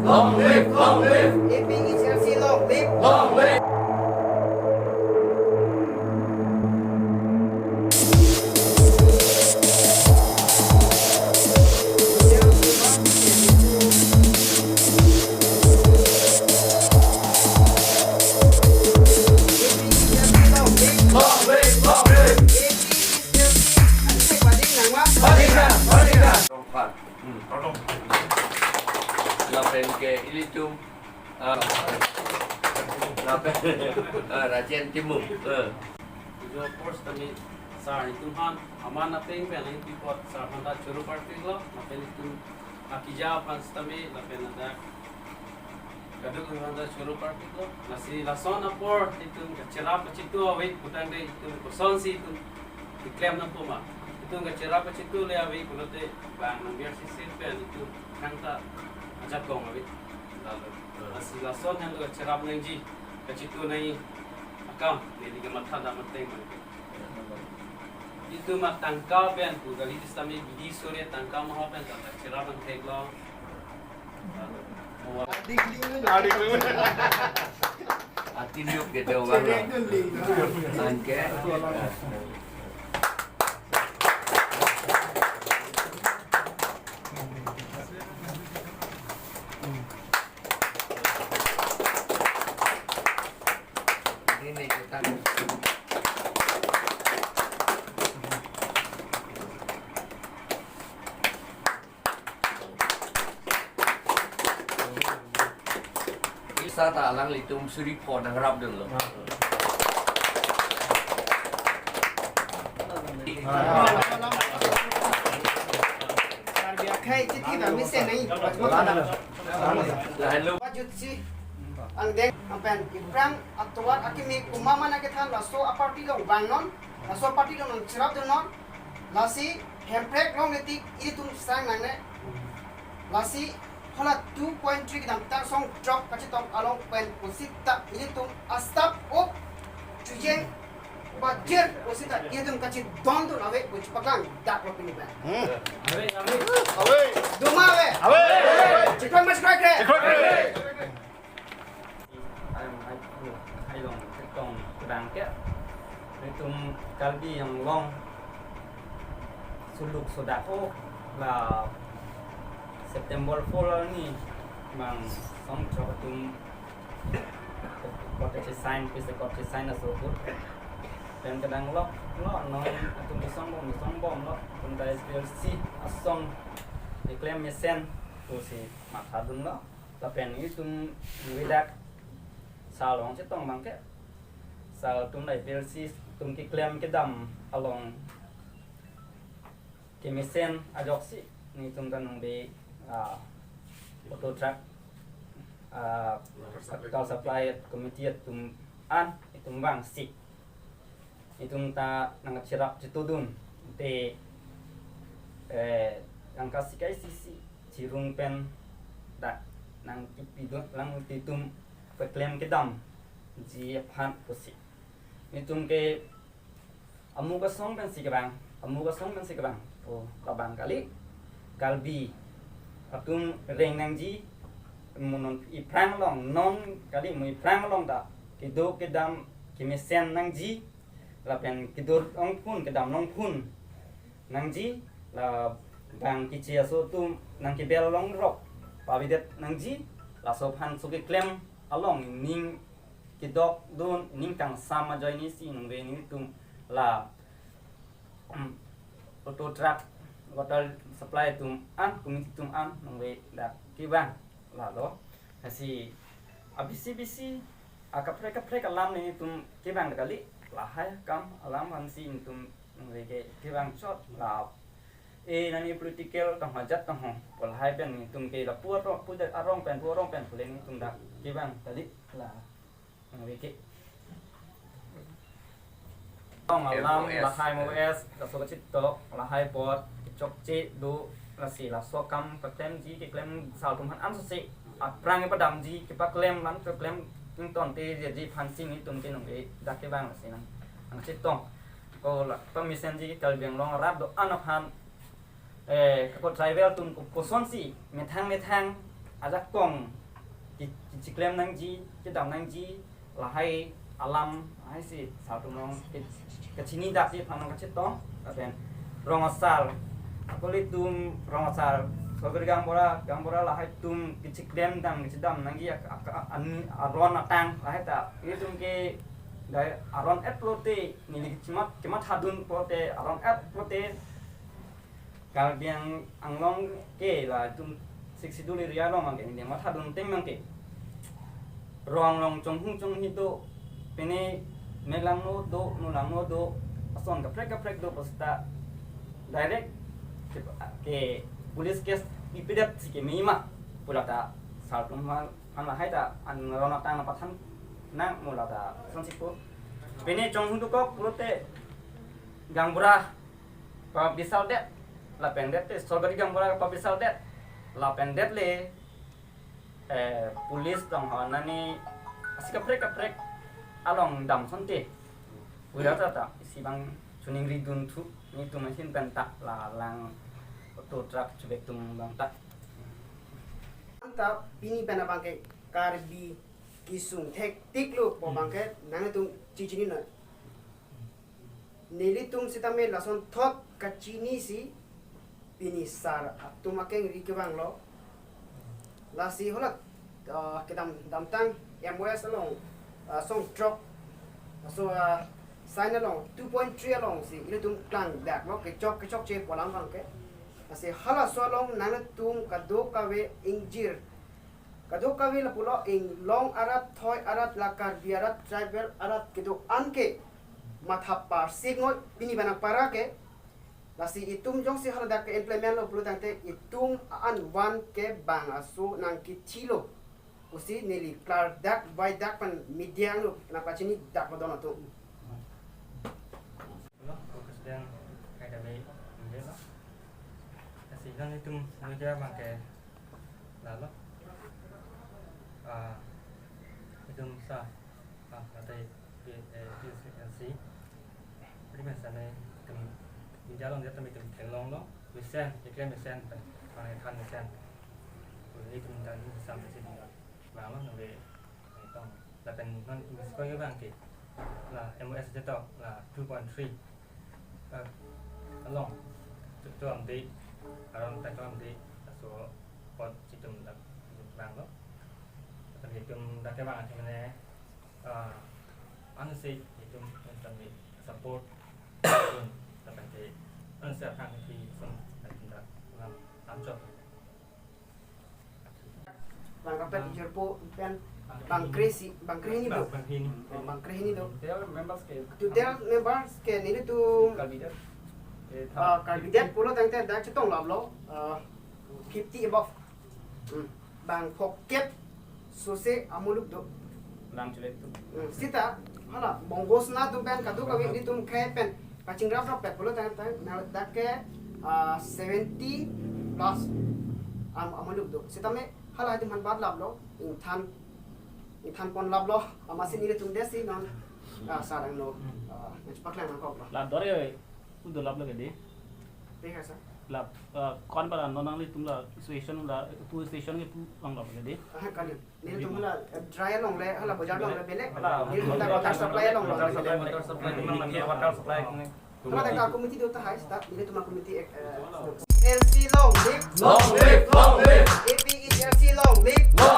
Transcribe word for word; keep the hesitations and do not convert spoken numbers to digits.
Long live, long live. A P H L C long live. Long live. Long live, long live. Pading nang, pading nang. Hmm. Lapen ke ilitum, ah, lapen, ah, Rajen Timung, ah. Ijo first kami sir itum aphan aman ateng pen ilitum apot sir aphan ta choro parpiklo, lapen itum akija aphan sitame lapen ada kaduk aphan ta choro parpiklo. Lasi lason apor itum kacherap kachitu ave putangte itum kosonsi itum keklem nangpo ma. Itum kacherap kachitu le ave pulote bang nang biar sisir pen itum kangta ajat kong ave. Lalu, lasi lason henlo kacherap nangji, kachitu nangji akam, neli kamatha dam ateng ma. Itum atangka pen pu kali sitame bidi sore tangka maho pen tangka cherap nangtheklo. Adik ling. Atin yuk gitu bang. Chereng dun ling. Anke. Ini kita. Isa ta alanglitum suri pho nangrap dunlo. Karbi akhei chithi ba mesen nai. Lahenlo. Pajutsi angdeng ampen iprang atovar akimi kumamana kethan laso aparty along vangnon, laso aparty along nangcherap dunnon, lasi Hemprek along netik ilitum sang nangne. Lasi hala two point three kedam Tarsong throk kachetong along pen pusita ilitum a-staff ok chujeng bajir pusita ilitum kachidon dun ave pu chepaklang dak lo pini pen. Hmm. Ave, ave. Ave. Doma ave. Ave. Chikoi mas koi kre. Chikoi kre. Ai, ai, ai, long, tong, kedang ke. Itum Karbi Anglong suluk sodak o la September four arni bang song chok atum kot kesign, peace accord kesign aso put. Pen kedang lok lo non atum kesongbom, kesongbomlo, atum ta S P L C asong keklem mesen pusi matha dunlo. Lapen itum nangvedak sir along chetong abang ke, sir atum la S P L C atum keklem kedam along kemesen ajoksi nelitum ta nangve, ah, auto truck, ah, capital supply committee atum an itum vangsi itum ta nangcherap chitudun te, eh, angka sikai sisi chirung pen dak nangkipidun lang titum keklem kedamji aphan pusi. Itum ke amu kasong pensi kevang, amu kasong pensi kevang. O, labang kali. Karbi atum reng nangji, mo non iphrang along, non kali mo iphrang along ta kedo kedam kemesen nangji, lapen kedo longphun, kedam longphun nangji, la bang kichi aso atum nangkebel longrok pavidet nangji, laso aphan so keklem along ning kedok dun, ning kangsam ajoine si nangve nelitum la, um, auto truck, water supply atum an, committee atum an nangvedak kevang. Lalo, lasi abisi bisi akaprek kaprek alam nelitum kevang kali, lahai akam alam aphansi nelitum nangve ke kevang chot la. E nani political tong hajat tong ho, pu lahai pen nelitum ke lapu arong, pu arong pen, pu arong pen pule nelitum dak kevang kali la. Nangve ke. Tong alam M O S, lahai M O S, kaso kachit tok, lahai apot, chokche do, lasi laso akam paklemji, keklem sir atum aphan ansose aphrang kepadamji, kepaklem lan keklem tington te ji aphansi nelitum ke nangvedak kevang lasi nang, nangchetong. Ko la, pamesenji Karbi Anglong arat do-an aphan, eh, ko tribal atum ko, kosonsi methang methang ajakong ki-, kichiklem nangji, kedam nangji, lahai alam, lahai si sar atum along ke-, kachini dakji aphan nangkachetong, lapen rong asar, ako ilitum rong asar, Sorgari gaonbura, gaonbura lahai atum kichiklem dam, kichidam nangji ak-, ak-, an-, aron atang, lahai ta, ilitum ke, dai aron-et pulote, neli kemat-, kemathadun pulote, aron-et pulote, Karbi Ang-, Anglong ke latum Sixth Schedule area along abangke neli mathadun ateng abangke. Rong along chonghu chonghi do, pine mek langno do, nu langno do, ason kaprek kaprek do, pu seta direct ke, ke police case pipedet si keme ma pu lata sar atum aphan, aphan lahai ta an aron atang nangpathan nang mo lata sansipo. Pine chonghu dokok pulote gaonbura pabisal det, lapen det te Sorgari gaonbura pabisal det, lapen det le, eh, police tong ho nani asi kaprek kaprek along dam sonte. Uya ta ta isi abang choningri dunthu, nelitum machine pen ta la lang auto truck chubek atum abang ta. Anta pini pen abangke Karbi kesung thektik lo pu abangke nangtum chichinine. Nelitum sitame lasonthot kachinisi pini sar atum akengri kevanglo. Lasi hala, ah, kedam damtang M O S along, ah, song throk, so, ah, sign along two point three alongsi ilitum klangdaklo, kechok kechokche pu alam abangke. Lasi halaso along nangtum kadokave ingjir, kadokave lapulo inglong arat, thoi arat, la Karbi arat, tribal arat kedo-an ke matha parsik noi pini pen apara ke. Lasi itum jongsi haladak ke implement lo pulo tangte itum an van ke bang aso nangkithilo pusi neli klardak vaidak pen media lo nangpachinidak lo don atum. Lo, ko kesedang hai dame, enggak lo. Kasi nangtum media abangke lalo. Ah, itum sa, ah, kata, eh, P S C. Primasa ne itum media along dia tame itum theklonglo. Mesen, iklem mesen, pen, pen than mesen. Itum dan sam mesen. Lalo nangve, eh, tong. Lapen non English ko abangke la M O S jetok la two point three, eh, along chok chok amde, aron ta chok amde, laso apot itum dak vanglo. Lapen itum dak kevang atheng ne, eh, ansi itum, itum ni support, itum lapen te ansi aphang ki sum itum dak lam lam chok. Bang kaprek ingjirpo pen bang kre-isi, bang krehini do. Bang krehini. Oh, bang krehini do. Total members ke, total members ke nelitum Karbi det, eh, ah, Karbi det pulo tangte dak chetong laplo, ah, fifty above. Hmm. Bang phokep sose amuluk do. Lang chulet do. Hmm. Sita hala Bongo Sena atum pen kadokave nelitum khei pen kachingraprap pet pulo tang tang na dak ke, ah, seventy plus am, amuluk do. Sitame hala itum aphan bat laplo, ingthan, ingthan pon laplo, amatsi nelitum desi non, ah, sarang no, ah, nangchepaklang nangkoklo. La dore udo laplo ke dei. Dei ka sa? La, ah, kon ba la non nanglitum la station la, pu station ke pu lang laplo ke dei. Ah, kali. Nelitum hala, eh, dry along le, hala bojar along le belek. Hala, nelitum ta water supply along le. Water supply, water supply, water supply. Hala ta committee do tahai, seta nelitum committee, eh, eh, L C long live. Long live, long live. A P H L C long live. Long